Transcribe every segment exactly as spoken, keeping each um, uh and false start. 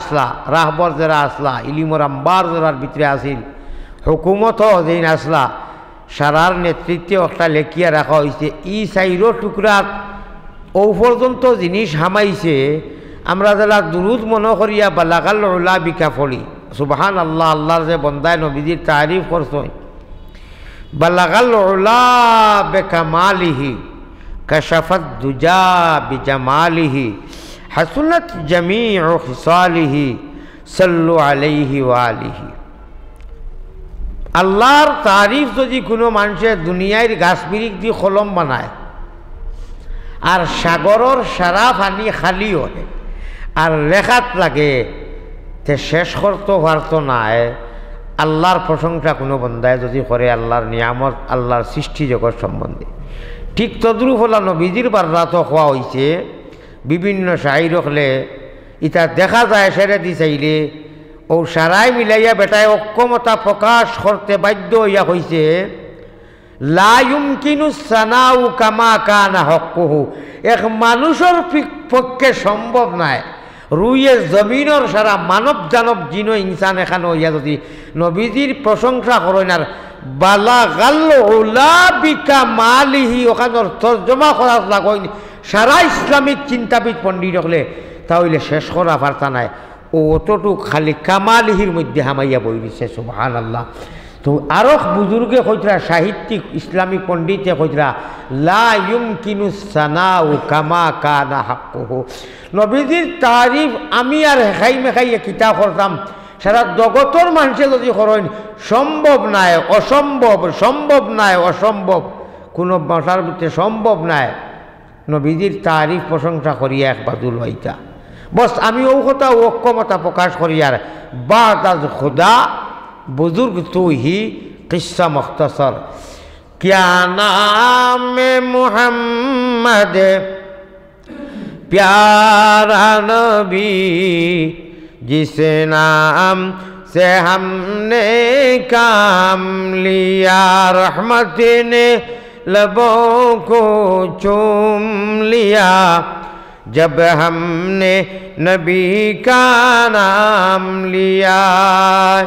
আছলা, রাহবর যেরা আছলা, ইলিমর আম্বার যেরার ভিতরে আছিল, হুকুমতও যেইন আছলা, সারার নেতৃত্বে একটা লেখিয়া রাখা অইছে। ই চাইরো টুকরাত অউ পর্যন্ত জিনিস হামাইছে। আমরা যেলা দুরুদ মনো করিয়া বালাগাল উলা বিকা পড়ি, সুবহানাল্লাহ, আল্লার যে বন্দায় নবীজির তারিফ করছইন, বালাগাল উলা বিকামালিহি, কাশাফাদ দুজা বিজামালিহি, হাসুনাত জামিউ খিসালিহি, সাল্লু আলাইহি ওয়া আলিহি। আল্লার তারিফ যুদি কুনু মানষে দুনিয়ার গাছ বিরিখ দি কলম বানায়, আর সাগরর সারা পানি খালি অয়, আর লেখাত লাগে, তে শেষ করতো পারতো নায়। আল্লার প্রশংসা কুনু বন্দায় যুদি করে, আল্লার নিয়ামত, আল্লার সৃষ্টি জগৎ সম্বন্ধে, ঠিক তদ্রূপ অলা নবীজির বাররাতো কওয়া অইছে। বিভিন্ন শাইর অকলে ইতা দেখা যায়, সেরে দি চাইলে অউ সারাই মিলাইয়া বেটায় ঐক্যমতা প্রকাশ করতে বাধ্য অইয়া কইছে, লা ইউমকিনু সানাউ কামা কানা হক্কুহু। এক মানুষর পি-, পক্ষে সম্ভব নায়, রুয়ে জমিনর সারা মানব জানব জিন ইনসান এখানো অইয়া যুদি নবীজির প্রশংসা করইন আর বালাগাল উলা বিকামালিহি, অখানর তর্জমা করাত লাগইন সারা ইসলামিক চিন্তাবিদ পণ্ডিত অকলে, তা অইলে শেষ করা পারতা নায়। অউ অতটুক খালি কামালিহির মধ্যে হামাইয়া বই দিছে, সুবহানাল্লাহ। তো আরক বুজুর্গে কইতরা, সাহিত্যিক ইসলামিক পণ্ডিতে কইতরা, লা ইউমকিনু সানাউ কামা কানা হাক্কুহু। নবীজির তারিফ আমি আর হেখাই মেখাই কিতা করতাম, সারা জগতর মানষে যুদি করইন, সম্ভব নায়, অসম্ভব, সম্ভব নায়, অসম্ভব, কুনু ভাষার ভিতরে সম্ভব নায়। নবীজির তারিফ প্রশংসা করিয়া এক বাজু লইতা। বস, আমি অউ কথা ঐক্যমতা প্রকাশ করিয়ার, বাদ আজ খুদা বুজুর্গ তু হি কিসসা মুখতসর। کیا نام محمد پیارا نبی، جس نام سے ہم نے کام لیا، رحمت نے لبوں کو چوم لیا، جب ہم نے نبی کا نام لیا۔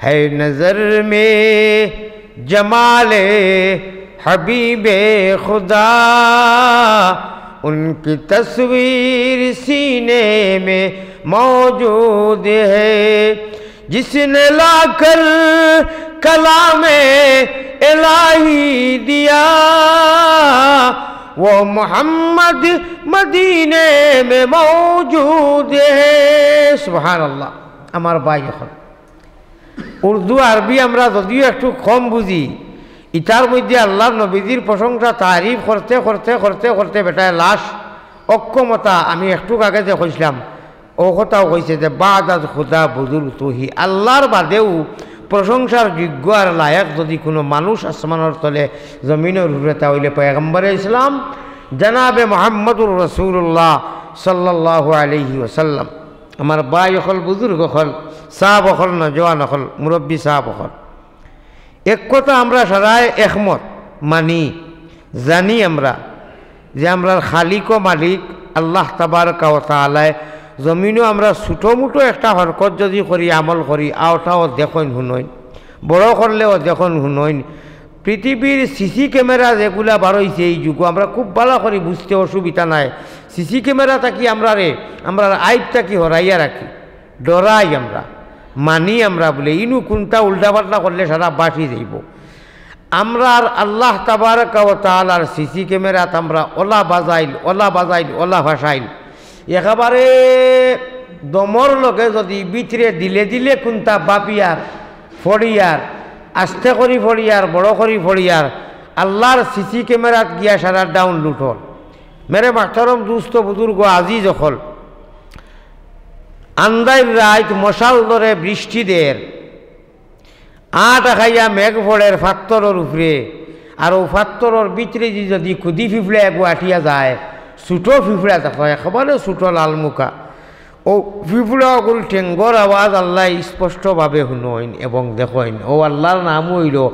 ہے نظر میں جمال حبیب خدا، ان کی تصویر سینے میں موجود ہے۔ جس نے لا کر کلام الہی دیا، وہ محمد مدینے میں موجود ہے۔ سبحان اللہ۔ আমার ভাই অকল, উর্দু আরবি আমরা যদিও একটু কম বুঝি, ইতার মধ্যে আল্লার নবীজির প্রশংসা তারিফ করতে করতে করতে করতে বেটায় লাশ অক্ষমতা, আমি একটু আগে যে কইছিলাম, অউ কথাও কইছে যে বাদ আজ খুদা বুজুর্গ তু হি, আল্লার বাদেও প্রশংসার যোগ্য আর লায়েক যুদি কুনু মানুষ আসমানর তলে জমিনর উপরে, তা অইলে পয়গম্বরে ইসলাম জনাবে মুহাম্মদুর রাসূলুল্লাহ সাল্লাল্লাহু আলাইহি ওয়াসাল্লাম। আমার ভাই অকল, বুজুর্গ অকল, সাব অকল, নওজোয়ান অকল, মুরব্বি সাব অকল, এক কথা আমরা সারায় একমত মানি, জানি আমরা যে আমরার খালিক ও মালিক আল্লাহ তাবারাকা ওয়া তাআলায় জমিনো আমরা ছোটো-মোটো একটা হরকত যুদি করি, আমল করি, অটাও দেখইন হুনইন, বড় করলেও দেখইন হুনইন। পৃথিবীর সিসি ক্যামেরা যেগুলা বারইছে এই যুগো, আমরা খুব ভালা করি বুঝতে অসুবিধা নাই। সিসি ক্যামেরা থাকি আমরারে, আমরার আইব থাকি হরাইয়া রাখি, ডরাই আমরা, মানি আমরা বুলে, ইনু কুনটা উল্টা-পাল্টা করলে সারা বাসি যাইবো। আমরার আল্লাহ তাবারাকা ওয়া তাআলার সিসি ক্যামেরাত আমরা অলা বাজাইল, অলা বাজাইল, অলা ফাঁসাইল, একেবারে দমর লগে যুদি ভিতরে দিলে দিলে কুনটা বাপিয়ার, ফড়িয়ার, আস্তে করি ফড়িয়ার, বড় করি ফড়িয়ার, আল্লার সিসি ক্যামেরাত গিয়া সারা ডাউনলোড অর। মেরে মাহতারম দুস্ত বুজুর্গ আজিজ অকল, আন্দাইর রাইত মশাল ধরে বৃষ্টি দের, আট আখাইয়া মেঘ পড়ের ফাত্তরর উপরে, আর অউ ফাত্তরর ভিতরেদি যুদি কুদি ফিফড়া এগু আটিয়া যায়, ছোটো ফিফড়া দেখো, একেবারে ছোটো লালমুখা, অউ ফিফড়া অগুর ঠেঙ্গর আওয়াজ আল্লায় স্পষ্টভাবে হুনইন এবং দেখইন। অউ আল্লার নাম অইলো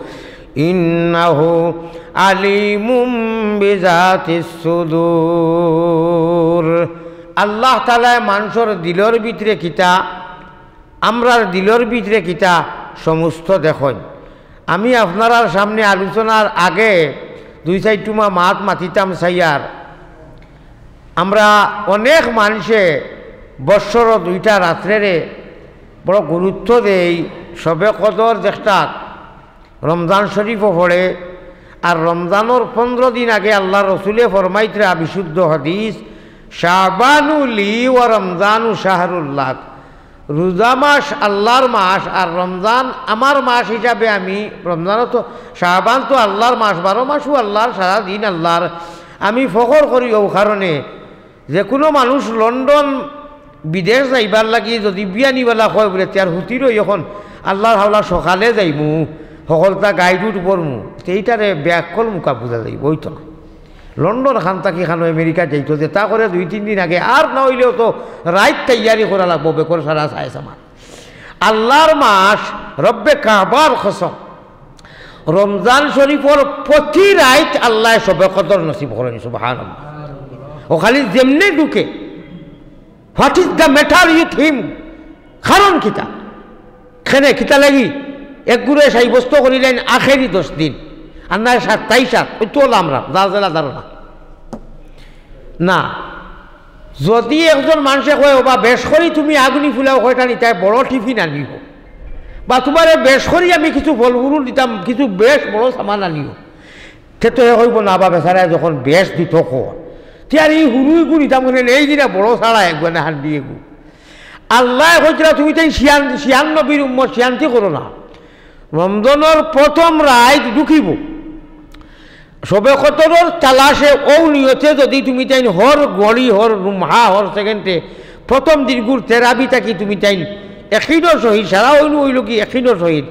ইন্নাহু আলিমুম বিজাতিস সুদূর। আল্লাহ তাআলায় মানষর দিলর ভিতরে কিতা, আমরার দিলর ভিতরে কিতা, সমস্ত দেখইন। আমি আপনারার সামনে আলোচনার আগে দুই চাইরটুমা মাত মাতিতাম চাইয়ার। আমরা অনেক মানষে বৎসরো দুইটা রাত্রেরে বড় গুরুত্ব দেই। শবে কদর যেটাত রমজান শরীফও পড়ে, আর রমজানর পনরো দিন আগে আল্লার রসুলে ফরমাইতরা বিশুদ্ধ হাদিস, "শাবানু লি ওয়া রমজানু শাহরুল্লাহ।" রোজা মাস আল্লার মাস, আর রমজান আমার মাস হিসাবে আমি, রমজানও তো, শাবান তো আল্লার মাস, বারো মাসও আল্লার, সারা দিন আল্লার। আমি ফখর করি অউ কারণে, যেকুনু মানুষ লন্ডন বিদেশ যাইবার লাগি যুদি বিয়ানিবালা কয় বুলে, "তে আর হুতিরও অখন আল্লার হাওলা সকালে যাইমু, হকলতা গাইডউট পড়মু", তে ইটারে বেআক্কল মুখা বুঝা যাইবো, অইতো না। লন্ডন খান থাকি খানো আমেরিকা যাইতো, যেতা করে দুই তিন দিন আগে, আর না অইলেও তো রাইত তৈয়ারি করা লাগবো, বেকর সারা সায় সামান। আল্লার মাস, রব্বে কাবার কসম, রমজান শরীফর প্রতি রাইত আল্লায় শবে কদর নসিব করইন, সুবহানাল্লাহ। ও খালি যেমনে ঢুকে, what is the matter with him? কারণ কিতা? কেনে কিতা লাগি? একগুরে সাব্যস্ত করিলাইন আখেরি দশ দিন, আর না সাতাইশ আত, অইতো অলা আমরা, যা জেলা ধারণা। না, যুদি একজন মানষে কয়, "ওবা, বেশ করি তুমি আগুনি ফুলাও কয়টা নিতায়, বড় টিফিন আনিও, বা তুমারে বেশ করি আমি কিছু ফল ফুরুল দিতাম, কিছু বেশ বড় সামান আনিও", তে তো হে কইবো, "না বা, বেচারায় যখন বেশ দিতো কর, তে আর ই হুরুইগু নিতাম কেনে, নেই দিনা বড় ছাড়া একগুয়া না হান্ডি এগু।" আল্লায় কইতরা, "তুমি তাইন শিয়ান, শিয়ান নবীর উম্মত, শিয়ান্তি করো না।" রমজানর প্রথম রাইত ঢুকিবো, শবে কদরর তালাশে অউ নিয়তে যুদি তুমি তাইন হর ঘড়ি, হর লুমহা, হর সেকেন্ডে প্রথম দিনগুর তেরাবি থাকি তুমি তাইন একিনর সহিত, সারা অইনু অইলো কি একিনর সহিত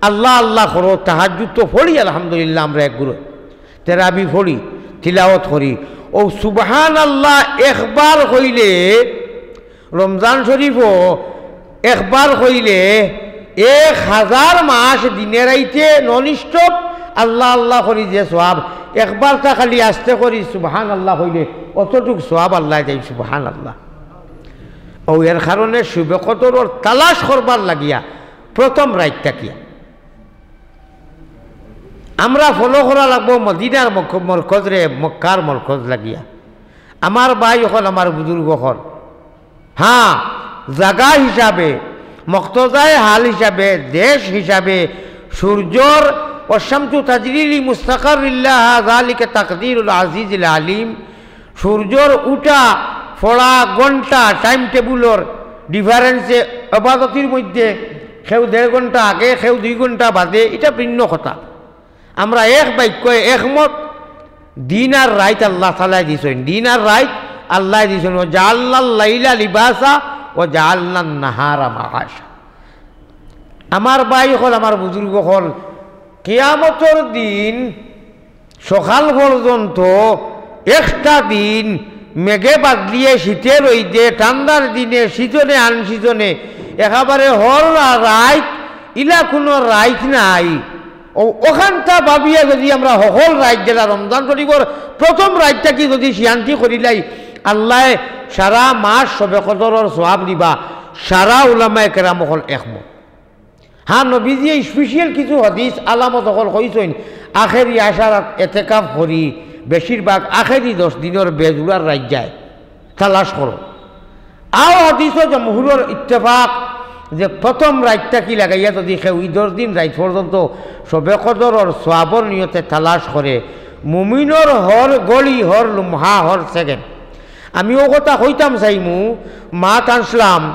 আল্লাহ আল্লাহ করো, তাহাজ্জুদ তো পড়ি আলহামদুলিল্লাহ আমরা একগুরে, তেরাবি পড়ি, তিলাওত করি, অউ সুবহানাল্লাহ একবার কইলে রমজান শরীফও একবার কইলে এক হাজার মাস দিনে রাইতে non stop আল্লাহ আল্লাহ করি যে সওয়াব, একবারতা খালি আস্তে করি সুবহানাল্লাহ কইলে অতটুক সওয়াব আল্লায় দেইন, সুবহানাল্লাহ। অউ এর কারণে শবে কদরর তালাশ করবার লাগিয়া প্রথম রাইত থাকিয়া আমরা follow করা লাগবো মদিনার মক-, মরকজরে, মক্কার মরকজ লাগিয়া। আমার ভাই অকল, আমার বুজুর্গ অকল, হ্যাঁ, জাগা হিসাবে, মক্তজায়ে হাল হিসাবে, দেশ হিসাবে, সূর্যর, "والشمس تجري لمستقر لها ذلك تقدير العزيز العليم", সূর্যর উঠা, পড়া, ঘন্টা, time table-র difference-এ এবাদতির মধ্যে কেউ দেড় ঘন্টা আগে, কেউ দুই ঘন্টা বাদে, ইটা ভিন্ন কথা। আমরা এক বাক্যে একমত, দিন আর রাইত আল্লাহ তাআলায় দিছইন, দিন আর রাইত আল্লায় দিছইন। "وجعلنا الليل لباسا وجعلنا النهار معاشا।" আমার ভাই অকল, আমার বুজুর্গ অকল, কিয়ামতর দিন সকাল পর্যন্ত একটা দিন মেঘে বাদলিয়ে, শীতে রইদে, ঠান্ডার দিনে, season-এ unseason-এ, একেবারে হর রা-, রাইত, ইলা কুনু রাইত নাই। অউ, অখানতা ভাবিয়া যুদি আমরা হকল রাইত যেলা রমজান শরীফর প্রথম রাইত থাকি যুদি শিয়ান্তি করিলাই, আল্লায় সারা মাস শবে কদরর সওয়াব দিবা, সারা উলামায়ে কেরাম অকল একমত। হ্যাঁ, নবীজিয়ে special কিছু হাদিস আলামত অকল কইছইন, আখেরি আশারাত এতেকাফ করি, বেশিরভাগ আখেরি দশ দিনর বেজুড়ার রাইত যায়, তালাশ করো। আও হাদিসও জমহুরর ইত্তেফাক যে প্রথম রাইত থাকি লাগাইয়া যুদি কেউ ই দশ দিন রাইত পর্যন্ত শবে কদরর সওয়াবর নিয়তে তালাশ করে, মুমিনর হর ঘড়ি, হর লুমহা, হর সেকেন্ড। আমি অউ কথা কইতাম চাইমু, মাত আনছলাম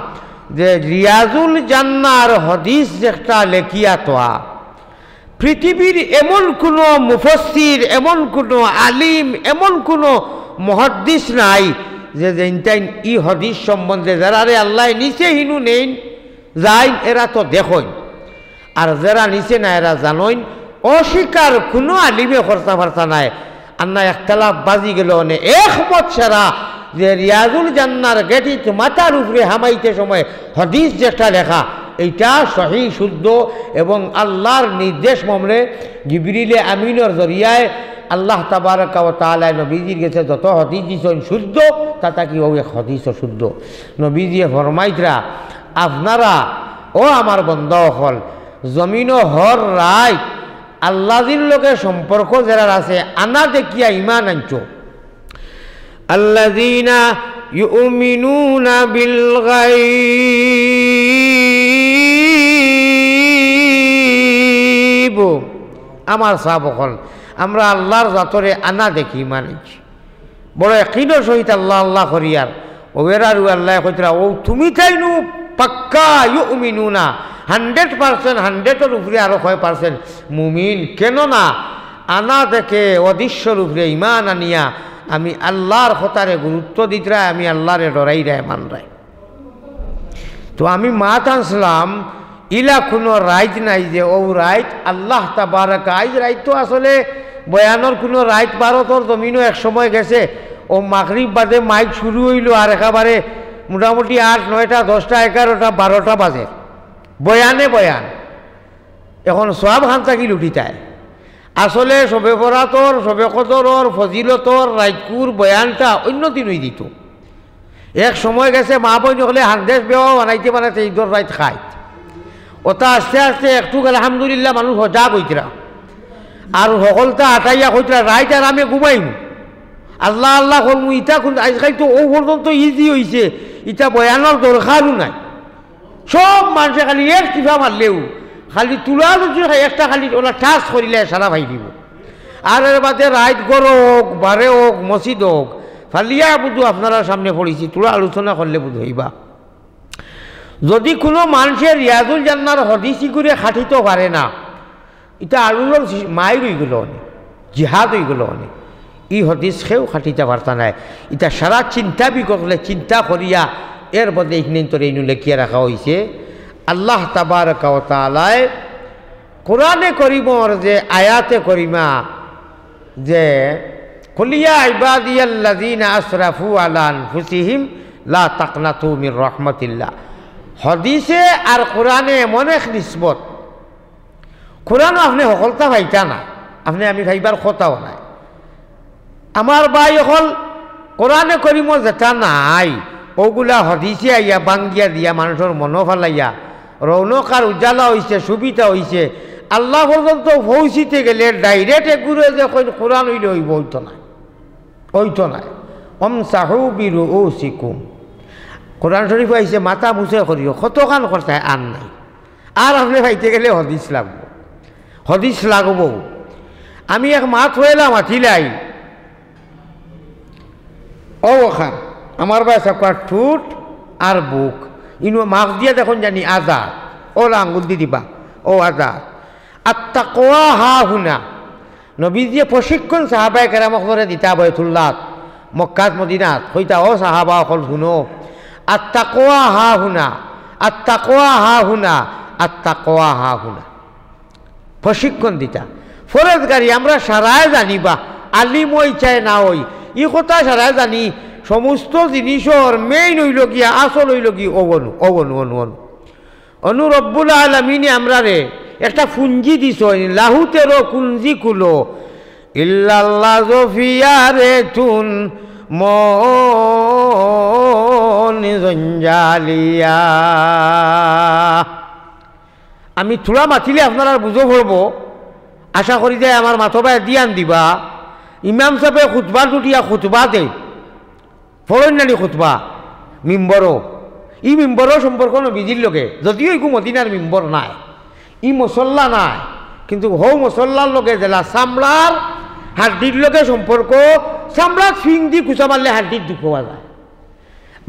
যে রিয়াজুল জান্নার হাদিস যেটা লেখিয়া থোয়া, পৃথিবীর এমন কুনু মুফাসসির, এমন কুনু আলিম, এমন কুনু মুহাদ্দিস নাই যে যেইনতাইন ই হাদিস সম্বন্ধে, যেরারে আল্লায় নিছে হিনু নেইন, যাইন, এরা তো দেখইন। আর যেরা নিছে না, এরা জানইন, অস্বীকার কুনু আলিমে করতা পারতা নায়। আর না একতলাফ বাজি গেল অনে, একমত সারা যে রিয়াজুল জান্নার গেটিত মাথার উপরে হামাইতে সময় হাদিস যেটা লেখা, এইটা সহি শুদ্ধ এবং আল্লাহর নির্দেশ মর্মে জিবরিলে আমিনর জরিয়ায় আল্লাহ তাবারাকা ওয়া তাআলায় নবীজির গেছে যত হাদিস দিছইন শুদ্ধ, তা থাকি অউ এক হাদিসও শুদ্ধ। নবীজিয়ে ফরমাইতরা, "আপনারা, ও আমার বন্দা অকল, জমিনো হর রাইত আল্লাজির লগে সম্পর্ক যেরার আছে, আনা দেখিয়া ইমান আনছো।" الذين يؤمنون بالغيب। আমার সাব অকল, আমরা আল্লার জাতরে আনা দেখি ইমান আনছি। বড় একিনর সহিত আল্লাহ আল্লাহ করিয়ার। অউ এরারও আল্লায় কইতরা, অউ তুমি তাইনু পাক্কা ইউমিনুনা, hundred percent, hundredর উপরে আরো কয় percent মুমিন। কেননা আনা দেখে অদৃশ্যর উপরে ইমান আনিয়া আমি আল্লার কথারে গুরুত্ব দিতরায়, আমি আল্লারে ডরাইরায়, মানরায়। তো আমি মাত আনছলাম, ইলা কুনু রাইত নাই যে অউ রাইত আল্লাহ তাবারাকা, আইজ রাইত তো আসলে বয়ানর কুনু রাইত, ভারতর জমিনো এক সময় গেছে, অউ মাগরিব বাদে মাইক শুরু অইলো আর একেবারে মোটামুটি আট, নয়টা, দশটা, এগারোটা, বারোটা বাজে, বয়ানে বয়ান। এখন সওয়াব খান থাকি লুটিতায়। আসলে শবে বরাতর, শবে কদরর, ফজিলতর, রাইতকুর বয়ানটা অইন্য দিন অইযিতো। এক সময় গেছে মা বইন অকলে হান্দেশ বেওয়া বানাইতে বানাইতে ইদর রাইত খাইত। অতা আস্তে আস্তে একটুক আলহামদুলিল্লাহ মানুষ সজাগ অইতরা। আর হকলতা আটাইয়া কইতরা, "রাইত আরামে ঘুমাইমু, আল্লাহ আল্লাহ করমু।" ইতা কুন, আইজকাইল তো অউ পর্যন্ত easy অইছে, ইতা বয়ানর দরকারও নাই। সব মানষে খালি এক টিপা মারলেউ, খালি তুলা আলুচি একটা খালি অলা touch করিলে সারা পাই দিবো। আর এর বাদে রাইত ঘরো অউক, বারে অউক, মসজিদো অউক, ফালিয়াবুদু আপনারার সামনে পড়ছি, তুলা আলোচনা করলে বুঝ অইবা। যদি কুনু মানষে রিয়াজুল জান্নার হাদিস ইগুরে খাটিতো পারে না, ইতা আলুরর মাইর অইগেলো অনে, জিহাদ অইগেলো অনে। ই হাদিস কেউ খাটিতা পারতা নায়। ইতা সারা চিন্তা বিকল্পে চিন্তা করিয়া এর বাদে ইখান তরে ইনো লেখিয়া রাখা অইছে। আল্লাহ তাবারাকা ওয়া তাআলায় কোরআনে করিমর যে আয়াতে করিমা, যে, "কুল ইয়া ইবাদিয়াল্লাযীনা আসরাফু আলা আনফুসিহিম লা তাকনাতু মির রাহমাতিল্লাহ।" হাদিসে আর কোরআনে এমন এক নিসবত, কোরআনো আপনে হকলতা পাইতা না, আপনে আমি পাইবার কথাও নাই। আমার ভাই অকল, কোরআনে করিমো যেটা নাই, অগুলা হাদিসে আইয়া বাঙ্গিয়া দিয়া মানষর মনো ফালাইয়া, রৌনক আর উজালা অইছে, সুবিধা অইছে। আল্লাহ পর্যন্ত পৌঁছিতে গেলে direct এগুরে যে কইন কোরআন অইলে অইবো, অইতো নায়, অইতো নায়। "ওয়ামসাহু বিরুউসিকুম।" কোরআন শরীফো আইছে, "মাথা মুছে করিও।" কতখান করতায় আর নাই। আর আপনে পাইতে গেলে হাদিস লাগবো, হাদিস লাগবো। আমি এক মাত অইলাম আতিলাই, অউ অখান, আমার বায় সাবকার ঠুট আর বুক, ইনো মাফ দিয়া দেখইন জানি আজাদ, অলা আঙ্গুল দি দিবা, অউ আজাদ। আত তাকওয়া হাহুনা। নবীজিয়ে প্রশিক্ষণ সাহাবায়ে কেরাম অকলরে দিতা বায়তুল্লাত, মক্কাত মদিনাত, কইতা, "ও সাহাবা অকল হুনো, আত তাকওয়া হাহুনা, আত তাকওয়া হাহুনা, আত তাকওয়া হাহুনা।" প্রশিক্ষণ দিতা। ফরজগারি আমরা সারায় জানি বা, আলিম অই চায় না অই, ই কথা সারায় জানি, সমস্ত জিনিসর main অইলো গিয়া, আসল অইলো গি অউ অনু, অউ অনু, অনু, অনু। অনু রব্বুল আলামিনে আমরারে একটা পুঞ্জি দিছইন, লাহু তেরো কুঞ্জি খুলো, ইল্লাল্লাহ জফিয়ারে তুন মন জঞ্জালিয়া। আমি থুড়া মাতিলে আপনারার বুঝো পড়বো, আশা করি যে আমার মাতবায় ধিয়ান দিবা। ইমাম সাবে খুতবাত উঠিয়া খুতবা দেইন, পড়ইন নানি খুতবা মিম্বরো। ই মিম্বরর সম্পর্ক নবীজির লগে, যদিও ইগু মদিনার মিম্বর নায়, ই মুসল্লা নায়, কিন্তু হউ মুসল্লার লগে যেলা চামড়ার হাড্ডির লগে সম্পর্ক, চামড়াত ফিং দি কুচা মারলে হাড্ডির দুখ পাওয়া যায়।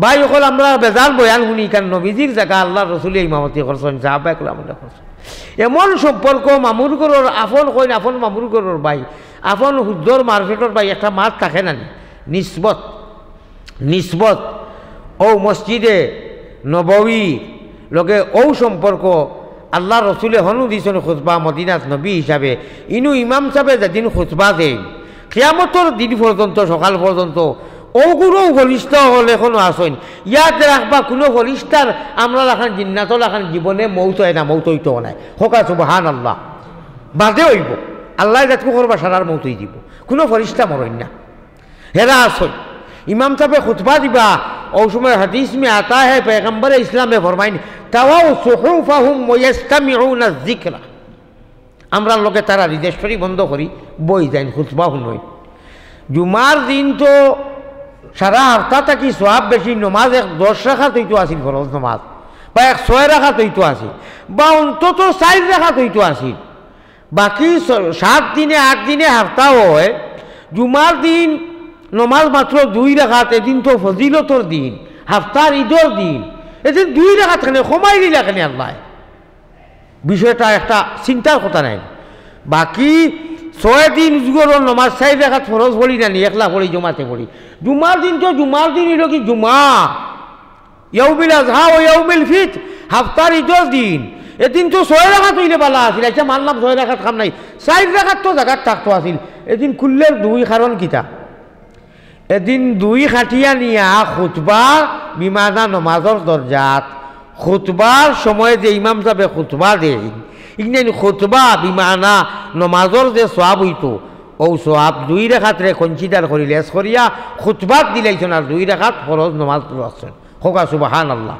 ভাই অকল, আমরা বেজান বয়ান হুনি, কারণ নবীজির জাগা আল্লার রসুলে ইমামতি করছইন, সাহাবায়ে কেরামে করছইন। এমন সম্পর্ক, মামুর ঘরর আপন কইন, আপন মামুর ঘরর ভাই, আপন হুদ্দর মারফেটর ভাই, একটা মাত থাকে না নি? নিসবত, নিসবত। অউ মসজিদে নববী লগে অউ সম্পর্ক, আল্লার রসুলে হনু দিছইন খুতবা মদিনাত নবী হিসাবে, ইনু ইমাম সাবে যেদিন খুতবা দেইন, কিয়ামতর দিন পর্যন্ত, সকাল পর্যন্ত, অগুরও ফরিস্তা অকল এখনো আছইন। ইয়াদ রাখবা, কুনু ফরিস্তার আমরার লাখান জিন্নাতর লাখান জীবনে মউত অয় না, মউত অইতো নায়। কউক্কা সুবহানাল্লাহ। বাদে অইবো। আল্লায় যেতকু করবা সারার মউত অই যিবো, কুনু ফিরিস্তা মরইন না। হেরা আছইন। ইমাম সাবে খুতবা দিবা, অউ সময় হাদিস মে আতা হে, পয়গম্বরে ইসলামে ফরমাইন, "তাওয়াউ সুহুফাহুম ওয়া ইয়াস্তামিউনা যিকরা।" আমরার লগে তারা রিজেস্টরি বন্ধ করি বই যাইন, খুতবা হুনইন। জুমার দিন তো সারা হাফতা থাকি সওয়াব বেশি, নমাজ এক দশ রাকাত অইতো আছিল ফরজ নমাজ, বা এক ছয় রাকাত অইতো আছিল, বা অন্তত চাইর রাকাত অইতো আছিল। বাকি স-, সাত দিনে, আট দিনে হাফতা অয়, জুমার দিন নমাজ মাত্র দুই রাকাত, এদিন তো ফজিলতর দিন, হাফতার ইদর দিন, এদিন দুই রাকাত কেনে কমাই দিলা কেনে আল্লায়? বিষয়টা একটা চিন্তার কথা নায়। বাকি ছয় দিন জুহরর নমাজ চাইর রাকাত ফরজ পড়ি না নি, একলা পড়ি, জমাতে পড়ি। জুমার দিন তো জুমার দিন অইলো কি জুমা, ইয়াউমিল আজহা ও ইয়াউমিল ফিতর, হাফতার ইদর দিন। এদিন তো ছয় রাকাত অইলে বালা আছিল, আইচ্ছা মানলাম ছয় রাকাত কাম নাই, চাইর রাকাত তো জাগাত থাকতো আছিল। এদিন খুললের দুই, কারণ কিতা? এদিন দুই কাটিয়া নিয়া খুতবা বিমানা নমাজর দরজাত, খুতবার সময় যে ইমাম সাবে খুতবা দেইন, ইগনাইন খুতবা বিমানা নমাজর যে সওয়াব অইতো, অউ সওয়াব দুই রাকাতরে consider করি less করিয়া খুতবাত দিলাইছইন আর দুই রাকাত ফরজ নমাজ রাখছইন। কউক্কা সুবহানাল্লাহ।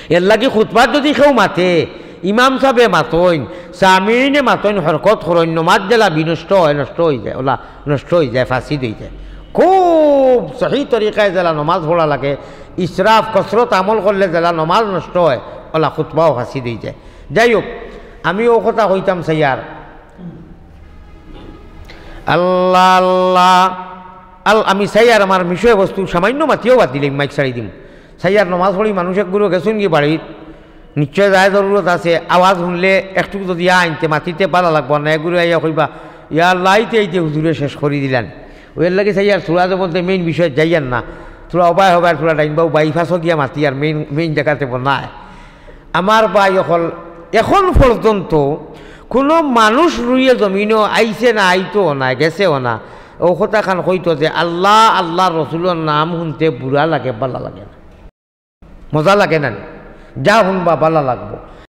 এরলাগি খুতবাত যুদি কেউ মাতে, ইমাম সাবে মাতইন, সামিইনে মাতইন, হরকত করইন, নমাজ যেলা বিনষ্ট অয়, নষ্ট অইযায়, অউলা নষ্ট অইযায়, ফাসিদ অইযায়। খুব সহি তরিকায় যেলা নমাজ পড়া লাগে, ইসরাফ, কসরত আমল করলে যেলা নমাজ নষ্ট অয়, অউলা খুতবাও ফাসিদ অইযায়। যাই হউক, আমি অউ কথা কইতাম চাইয়ার, আল্লাহ, আল্লাহ, আল-, আমি চাইয়ার আমার বিষয়বস্তু সামাইন্য মাতিও বাদ দিলে মাইক ছাড়ি দিমু। চাইয়ার নমাজ পড়ি মানুষ একগুলো গেছইনগি বাড়িত, নিশ্চয় যায় জরুরত আছে, আওয়াজ হুনলে একটুক যুদি আইনতে মাতিতে বালা লাগবো না, একগুলো আইয়া কইবা, "ইয়া আল্লাহ, আইতে আইতে হুজুরে শেষ করি দিলাইন।" অউ এরলাগি চাইয়ার থুড়া যে বলতে main বিষয়ে যাইয়ার না, থুড়া অবায় হবায়, থুড়া ডাইন বাউ বাইপাসও গিয়া মাতিয়ার, main, main জাগাতে বনায়। আমার ভাই অকল, এখন পর্যন্ত কুনু মানুষ রুইয়ে জমিনো আইছে না, আইতো না, গেছেও না, অউ কথাখান কইতো যে আল্লাহ, আল্লাহর রসুলর নাম হুনতে বুরা লাগে, বালা লাগে না, মজা লাগে না নি? যা হুনবা বালা লাগবো।